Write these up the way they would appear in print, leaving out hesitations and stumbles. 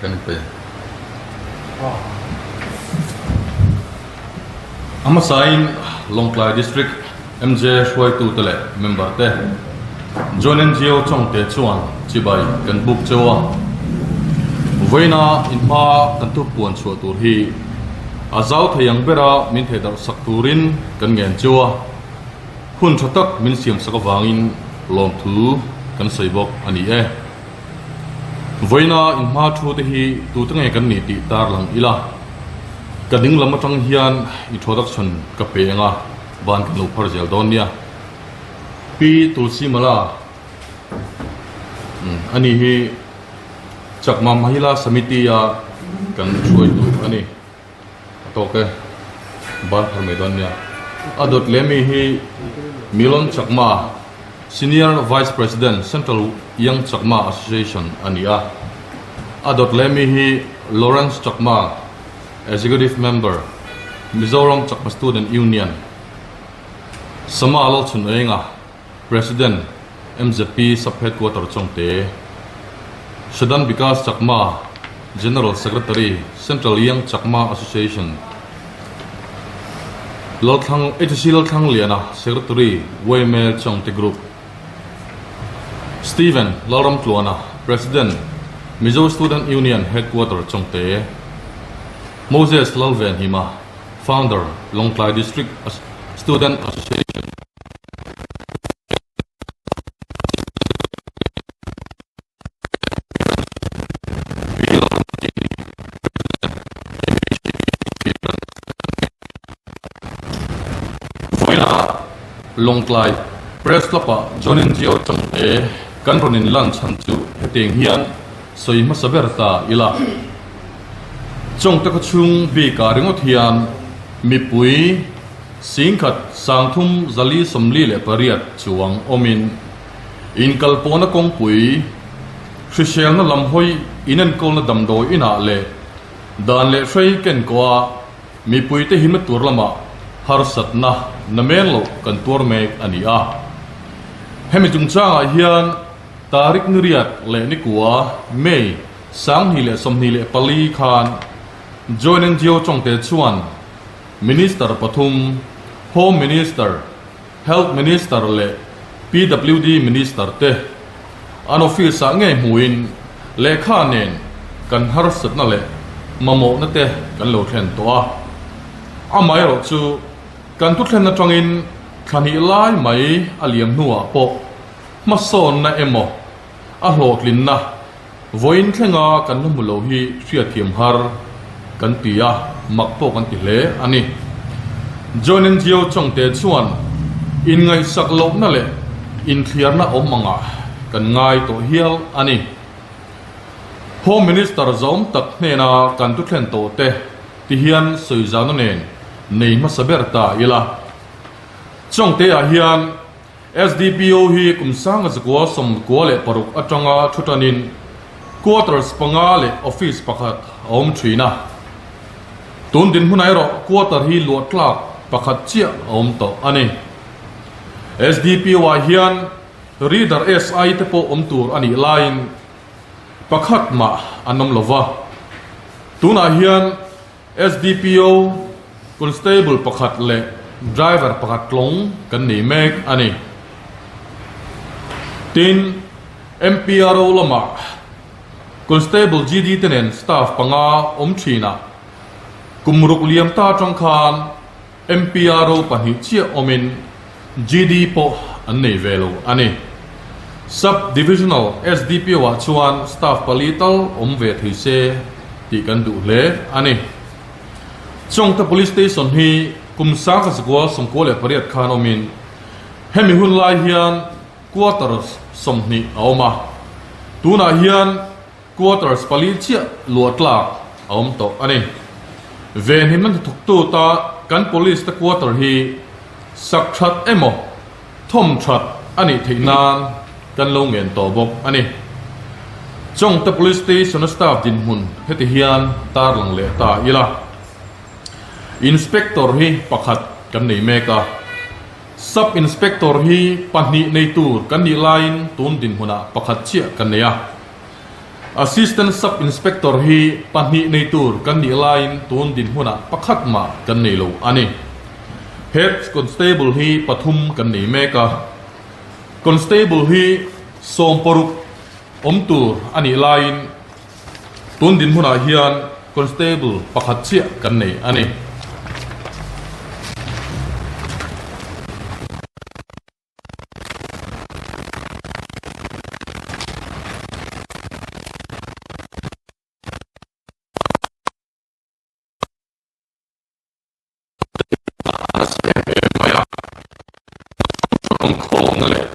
Kan pe. A hmasain Lawngtlai District MJ hruaitute leh member te Joint NGO Chawngte chuan chibai kan buk cheu a. Vawiina inhma kan thup puan chhuah tur hi a zau thei ang bera min theidarh sak turin kan ngen cheu a. Hun tha tak min siam sak avangin lawmthu kan sawi bawk a ni e. Vawiina inhma thu te hi tute nge kan nih tih tarlang ila, ka ding lam atang hian introduction ka pe ang a, ban kan lo phar zel dawn nia. Pi Tulsi Mala ani hi Chakma Mahila Samiti a kan hruaitu a ni. A tawk e, ban phar mai dawn nia. A dawt leh mi hi Milon Chakma, Senior Vice President, Central Young Chakma Association a ni a. A dawt leh mi hi Lawrence Chakma, Executive Member, Mizoram Chakma Student Union, Sama Lalchhunenga, President, MZP Sub Headquarter Chawngte, Shadan Bikash Chakma, General Secretary, Central Young Chakma Association, Lalthlang, HC Lalthlang Liana, Secretary, YMA Chawngte Group, Stephen Lalramtluana, President, Mizo Student Union Headquarter Chawngte, Moses Lalvenhima, Founder, Lawngtlai District Student Association. Vawiinah Lawngtlai Press Club-ah John NGO changte kan rawn inlan chhan chu hetiang hian sawi hmasa ber ta ila. Chawngte khawchhung bikah ringawt hian mipui Singkhat 34 48 chuang awmin inkalpawhna kawngpui, hriselna lam hawi inenkawlna damdawi inah leh dan leh hrei kenkawha mipuite himna tur lamah harsatna namen loh kan tuar mek a ni a. Hemi chungchangah hian Tarik Niriat leh Nikua, May, 2024 khan Joint NGO Chawngte chuan Minister pathum, Home Minister, Health Minister leh PWD Minister te an office ah ngei hmuhin lehkha nen kan harsatna leh mamawhna te kan lo thlen tawh a. Amaherawh chu kan thuthlen atangin thla hnih lai mai a liam hnuah pawh hmasawnna emaw a hlawhtlinna Vawiin thlenga kan la hmu lo hi hriatthiam har kan ti a, mak pawh kan ti hle a ni. Joint NGO Chawngte chuan inngaihsak lohna leh inthliarna awm angah kan ngai tawh hial a ni. Home Minister zawm tak hnena kan thuthlen tawh te ti hian sawizauna nen nei hmasa ber ta ila. Chawngte-ah hian SDPO hi kum 1996 atanga thu tanin quarters panga leh office pakhat a awm thin a. Tun dinhmunah erawh quarter hi luah tlak pakhat chiah a awm tawh a ni. SDPO-ah hian Reader SI te pawh awm tur a nih laiin pakhat mah an awm lova. Tunah hian SDPO, Constable pakhat leh driver pakhat tlawng kan nei mek a ni. Tin, MPRO lamah Constable GD te nen staff panga awm thinah kum ruk liam ta atang khan MPRO pahnih chiah awmin GD pawh an nei ve lo a ni. Sub Divisional SDPO ah chuan staff pali tal awm ve thei se tih kan duh hle a ni. Chawngte Police Station hi kum 1998 khan awmin hemi hun lai hian quarters 20 a awm a, tunah hian Quarters pali chiah luah tlak a awm tawh a ni. Venhimna hnathawktu ta kan police te quarter hi sak that emaw thawm that a nih theih nan kan lo ngen tawh bawk a ni. Chawngte Police Station a staff dinhmun heti hian tarlang leh ta ila. Inspector hi pakhat kan nei mek a. Sub Inspector hi pahnih nei tur kan nih laiin tun dinhmunah pakhat chiah kan nei a. Assistant Sub Inspector hi pahnih nei tur kan nih laiin tun dinhmunah pakhat mah kan nei lo a ni. Head Constable hi pathum kan nei mek a. Constable hi sawmparuk awm tur a nih laiin tun dinhmunah hian Constable pakhat chiah kan nei a ni. Khawmna leh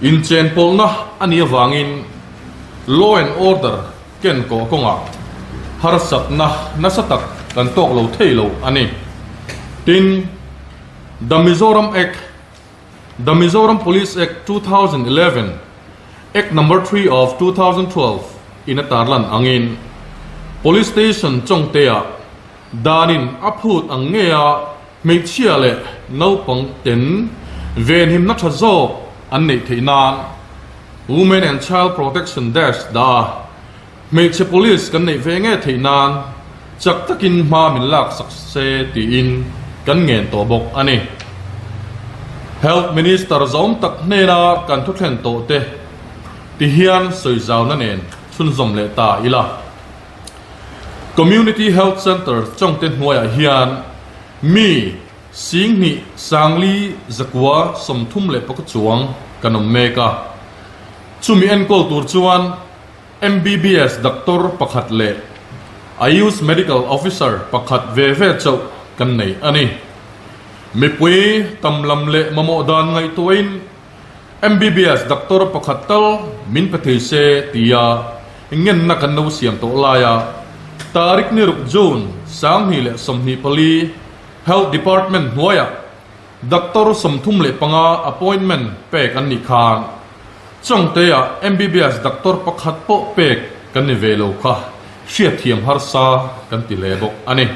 inchenpawlhna a nih avangin law and order ken kawh kawngah harsatna nasa tak kan tawk lo thei lo a ni. Tin, The Mizoram Act, The Mizoram Police Act 2011, Act Number 3 of 2012 in a tarlan angin Police Station Chawngte-ah danin a phut ang ngeia hmeichhia leh naupang ten venhimna tha zawk an neih theih nan Women and Child Protection Desk dah a Hmeichhe police kan neih ve nge theih nan chak takin hma min lak sak se tiin kan ngen tawh bawk a ni. Health Minister zawm tak hnena kan thuthlen tawh te ti hian sawi zauna nen chhunzawm leh ta ila. Community Health Centre Chawngte hnuaiah hian mi Singhnih Sangli zakua 34 chuang kan awm mek a, chumi enkawl tur chuan MBBS doctor pakhat leh Ayush Medical Officer pakhat ve ve chauh kan nei a ni. Mipui tam lam leh mamawh dan ngaihtuahin MBBS doctor pakhat tal min pe thei se tia ngenna kan lo siam tawh laia tarik ni ruk June 2024 Health Department hnuaiah Doctor 35 appointment pek an nih khan Chawngte-ah MBBS doctor pakhat pawh pek kan ni ve lo kha hriatthiam harsa kan ti hle bawk a ni.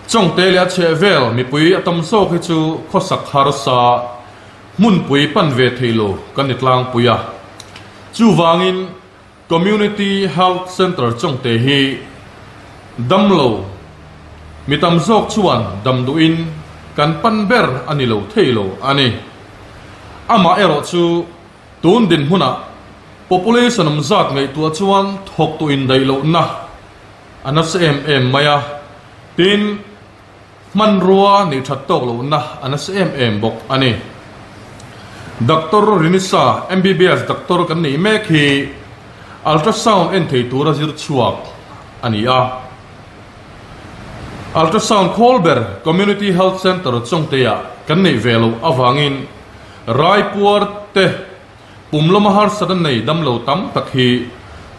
Chawngte leh a chhehvel mipui a tam zawk hi chu khawsak harsa hmunpui pan ve thei lo kan ni tlangpui a. Chuvangin Community Health Centre Chawngte hi damlo mi tam zawk chuan dam duhin kan pan ber a ni lo thei lo a ni. Amah erawh chu tun dinhmunah population awm zat ngaihtuah chuan thawktu indaih lohna a nasa em em mai a, tin, hmanrua nih that tawk lohna a nasa em em bawk a ni. Doctor Rinisa, MBBS doctor kan neih mek hi ultrasound en thei tura zir chhuak a ni a. Ultrasound khawl ber Community Health Centre Chawngte-ah kan neih ve loh avangin raipuar te pum lama harsatna nei damlo tam tak hi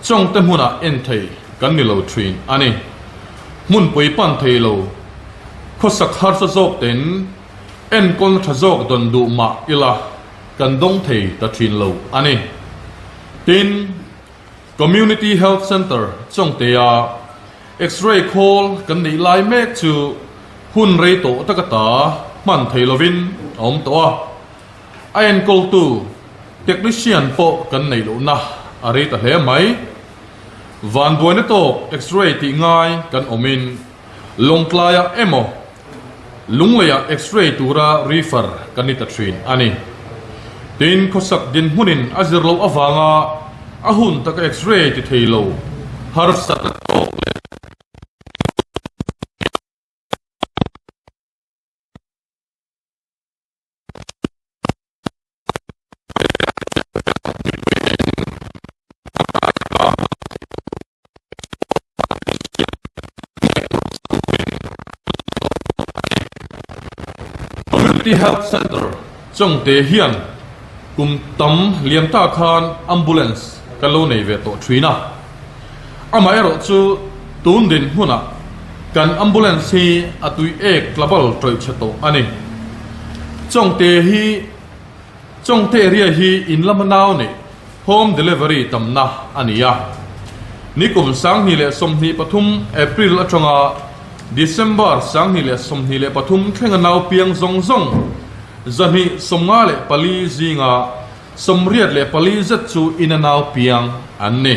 Chawngte hmunah en thei kan ni lo thin a ni. Hmunpui pan thei lo, khawsak harsa zawk ten enkawlna tha zawk dawn duh mah ila kan dawng thei ta thin lo a ni. Tin, Community Health Centre Chawngte-a X-ray khawl kan neih lai mek chu hun rei tawh tak ata hman thei lovin a awm tawh a, a enkawltu technician pawh kan neih lohna a rei ta hle mai. Vanbuaina tawk X-ray tih ngai kan awmin Lawngtlaiah emaw Lungleiah X-ray tura refer kan ni ta thin a ni. Tin, khawsak dinhmunin a zir loh avanga a hun taka X-ray ti thei lo harsatna tawk leh Community Health Centre Chawngte hian kum tam liam ta khan ambulance kan lo nei ve tawh thin a. Amaherawh chu tun dinhmunah kan ambulance hi a tui ek tlabal tawih chhe tawh a ni. Chawngte hi Chawngte area hi in lama nau neih home delivery tamna a ni a. Nikum 2023 April atanga December 2023 thlenga nau piang zawng zawng 254 zinga 84 zet chu ina nau piang an ni.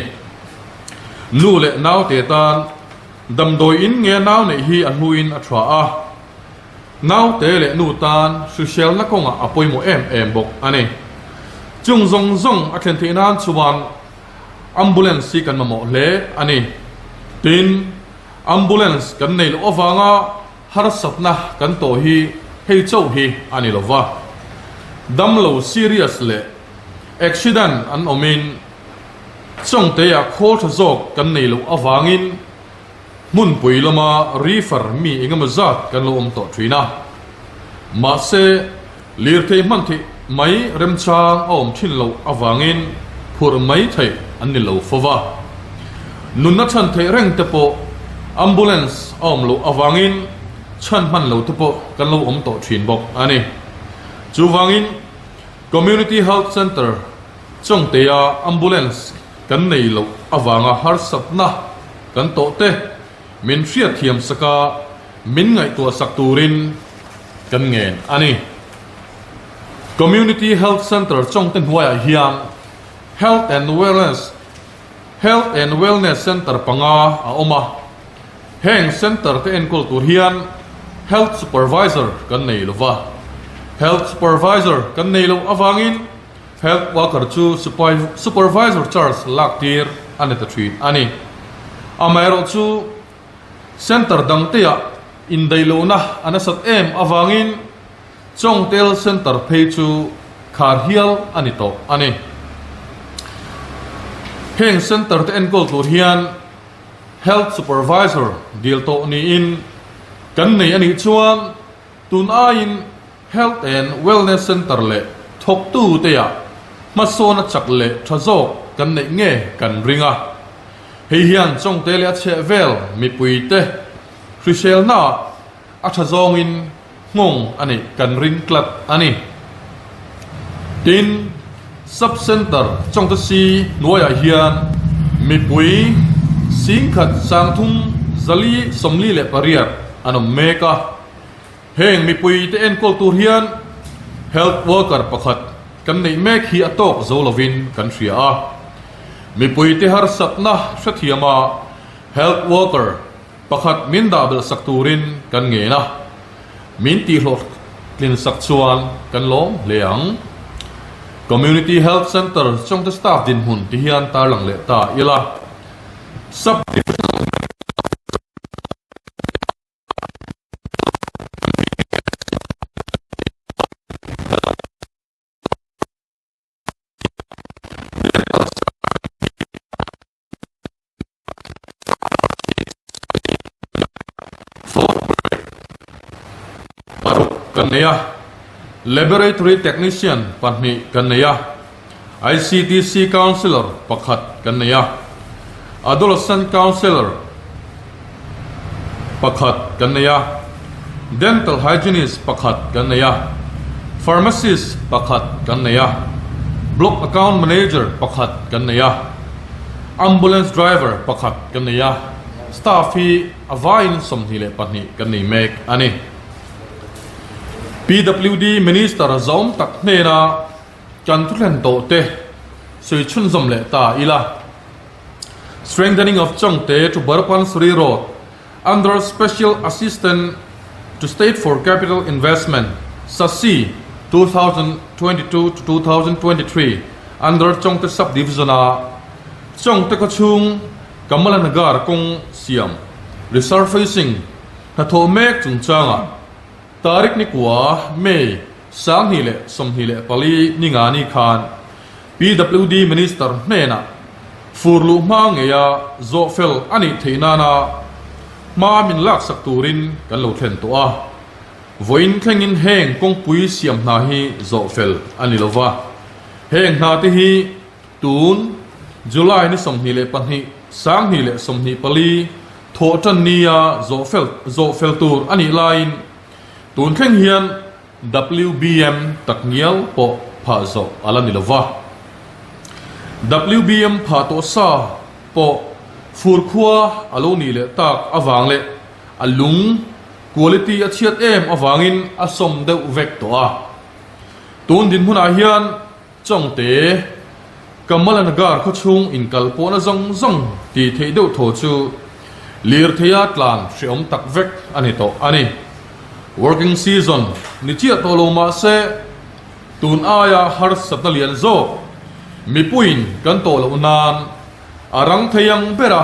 Nu leh naute tan damdawi in nge nau neih hi a hluin a tha a, naute leh nu tan hriselna kawngah a pawimawh em em bawk a ni. Chung zawng zawng a thlen theih nan chuan ambulance hi kan mamawh hle a ni. Tin, ambulance kan nei loh avanga harsatna kan tawh hi hei chauh hi a ni lova. Damlo serious leh accident an awmin Chawngteah khawl tha zawk kan nei loh avangin hmunpui lama reefer mi engemaw zat kan lo awm tawh thin a. Mahse, lirthei hman theih mai remchang a awm thin loh avangin phurh mai theih an ni lo fo va. Nunna chhan theih reng te pawh ambulance a awm loh avangin chhan hman lo te pawh kan lo awm tawh thin bawk a ni. Chuvangin Community Health Centre Chawngtea ambulance kan nei loh avanga harsatna kan tawh te min hriatthiam sak a, min ngaihtuah sak turin kan ngen a ni. Community Health Centre Chawngte hnuaiah hian Health and Wellness Health and Wellness Centre panga a awm a, heng centre te enkawl tur hian Health Supervisor kan nei lo va, Health Supervisor kan nei loh avangin Health worker chu supervisor charge lak tir a ni ta thin a ni. Amaherawh chu centre dangteah indaihlohna a nasat em avangin Chawngtel centre phei chu khar hial a ni tawh a ni. Heng centre te enkawl tur hian health supervisor dil tawh niin kan nei a nih chuan tun aiin Health and Wellness Centre leh thawktuteah hmasawna chak leh tha zawk kan neih nge kan ring a. Hei hian Chawngte leh a chhehvel mipuite hriselnaah a tha zawngin nghawng a neih kan ring tlat a ni. Tin, Sub Centre Chawngte si hnuaiah hian mipui 10,000 348 an awm mek a. Heng mipuite enkawl tur hian health worker pakhat kan neih mek hi a tawk zo lovin kan hria a. Mipuite harsatna hrethiama health worker pakhat min dah belh sak turin kan ngen a, min tihhlawhtlin sak chuan kan lawm hle ang. Community Health Centre chawngte staff dinhmun ti hian tarlang leh ta ila. Sub-Divisional Paruk kan nei a, Laboratory Technician pahnih kan nei a, ICTC Counsellor pakhat kan nei a, Adolescent Counsellor pakhat kan nei a, Dental Hygienist pakhat kan nei a, Pharmacist pakhat kan nei a, Block Account Manager pakhat kan nei a, Ambulance Driver pakhat kan nei a, Staff hi a vaiin 22 kan nei mek a ni. PWD Minister zawm tak hnena Kan thuthlen tawh te sawi chhunzawm leh ta ila. Strengthening of Chawngte to Barpansuri Road under Special Assistant to State for Capital Investment, SASCI, 2022 to 2023 under Chawngte Sub-Division a Chawngte khawchhung Kamala Nagar kawng siam resurfacing hnathawh mek chungchangah Tarik nikua, May, 2024 ningani khan PWD Minister hnenah fur luh hma ngeia zawhfel a nih theih nana hma min laksak turin kan lo thlen tawh a. Vawiin thlengin heng kawngpui siam hna hi zawhfel a ni lova. Heng hna te hi tun July ni 22, 2024 thawh tan nia zawhfel zawhfel tur a nih laiin tun thleng hian WBM tak ngial pawh phah zawh a la ni lo va. WBM phah tawh sa pawh fur khua a lo nih leh tak avang leh a lung quality a chhiat em avangin a sawm deuh vek tawh a. Tun dinhmunah hian Chawngte. Kamalanagar khawchhung inkalpawhna zawng zawng tih theih deuh thaw chu lirtheia tlan hreawm tak vek a ni tawh a ni. Working season ni chiah tawh lo mah se, tun aia harsatna lian zawk mipuiin kan tawh loh nan a rang thei ang bera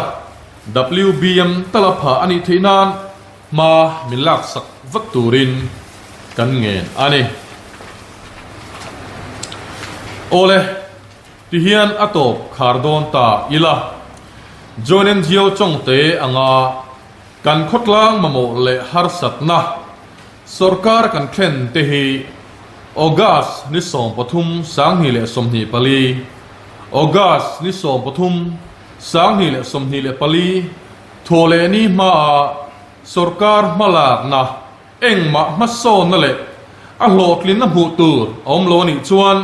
WBM tala phah a nih theih nan hma min laksak vat turin kan ngen a ni. Awle, tihian a tawp khar dawn ta ila, Join NGO Chawngte anga kan khawtlang mamawh leh harsatna sorkar kan thlen te hi August ni 13 2024, August ni 13 2024 Thaw leh ni hmaah sorkar hmalakna engmah hmasawnna leh a hlawhtlinna hmuh tur a awm lo a nih chuan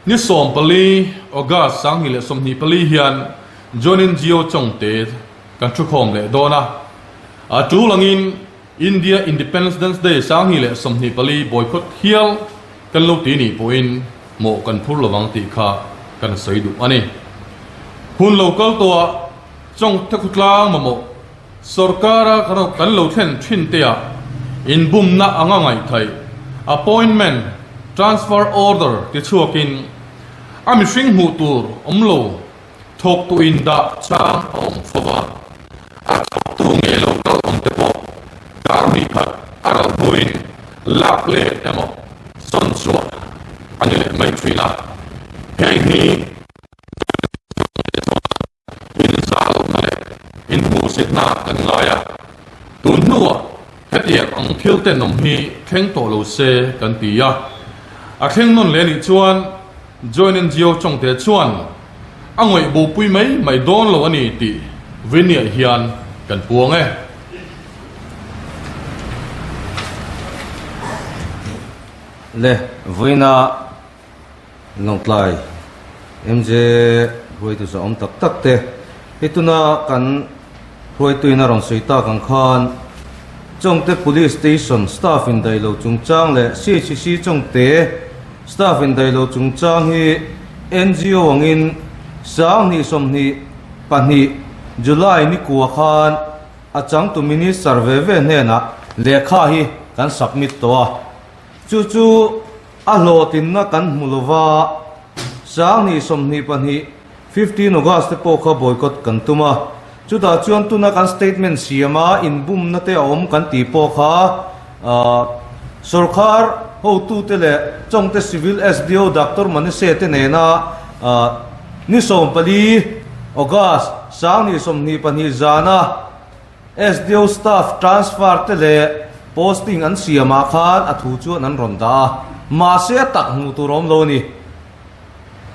ni 14 August 2024 hian Join NGO Chawngte kan thukhawm leh dawn a. A tul angin India Independence Day 2024 boycott hial kan lo ti nih pawhin mawh kan phur lovang tih kha kan sawi duh a ni. Hun lo kal tawhah Chawngte khawtlang mamawh sorkara kan lo thlen thin teah inbumna anga ngaihtheih appointment transfer order ti chhuakin a mihring hmuh tur awm lo thawktu indah chang a awm fo va, a thawktu nge lo kal awm te pawh kar hnih khat a ralh hnuin lak let emaw sawn chhuah a ni leh mai thin a, heng hi Inzahlohna leh inhmuhsitna kan ngai a, tun hnuah hetiang ang thil tenawm hi thleng tawh lo se kan ti a. A thleng nawn leh anih chuan Join NGO Chawngte chuan a ngawih bopui mai mai dawn lo a ni tih Vinny-ah hian kan puang e. Le, vawiina Lawngtlai MJ hruaitu zahawm tak tak te hi tuna kan hruaituin a rawn sawi tak ang khan Chawngte Police Station staff indaih lo chungchang leh CHC Chawngte staff indaih lo chungchang hi NGO angin 2022 July ni kua khan a changtu Minister ve ve hnenah lehkha hi kan submit tawh a. Chu chu A hlawhtlinna kan hmu lo va, 2022, 15 August te pawh kha boycott kan tum a. Chutah chuan tuna kan statement siam a, inbumna te a awm kan tih pawh kha sorkar hotute leh Chawngte Civil SDO Doctor Manise te nena ni 14 August 2022 zana SDO staff transfer te leh posting an siam ah khan a thu chuan an rawn dah a, mahse a tak hmuh tur a awm lo a ni.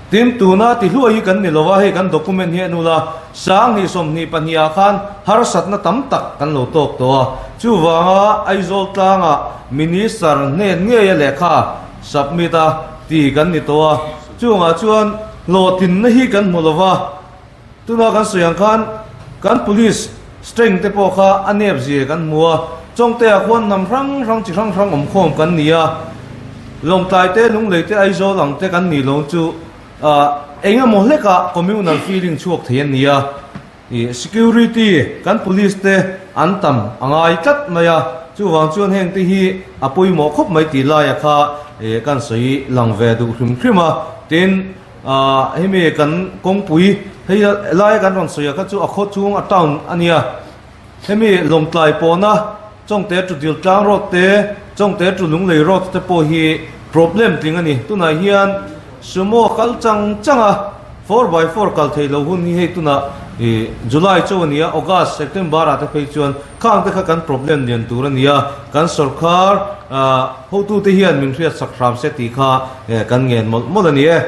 Tin, tuna ti hluai hi kan ni lo a, hei kan document hi a nul a, 2022 ah khan harsatna tam tak kan lo tawk tawh a, chuvanga Aizawl tlangah Minister hnen ngeia lehkha submit a ti kan ni tawh a, chungah chuan hlawhtlinna hi kan hmu lo va. Tuna kan sawi ang khan kan police strength te pawh kha a nep zia kan hmu a, Chawngte ah khuan hnam hrang hrang chi hrang hrang awm khawm kan ni a, Lawngtlai te, Lunglei te, Aizawl ang te kan nih lo chu eng emaw hlekah communal feeling chhuak thei an ni a, ih security kan police te an tam a ngai tlat mai a, chuvang chuan heng te hi a pawimawh khawp mai tih laia kha kan sawi lang ve duh hrim hrim a, tin. Ahh hemi kan kawngpui hei laia kan rawn sawi ah kha chu a khaw chung a town a nia hemi Lawngtlai pawna Chawngte to Diltlang road te Chawngte to Lunglei road te pawh hi problem tling a ni tunah hian sumo a kal chang chang a 4x4 kal theih loh hun hi hei tunah ih July chu a ni a August September ah te phei chuan khang te kha kan problem lian tur a ni a kan sorkar ahh hotute hian min hriatsak hram se tih kha kan ngen mawlh mawlh a ni e.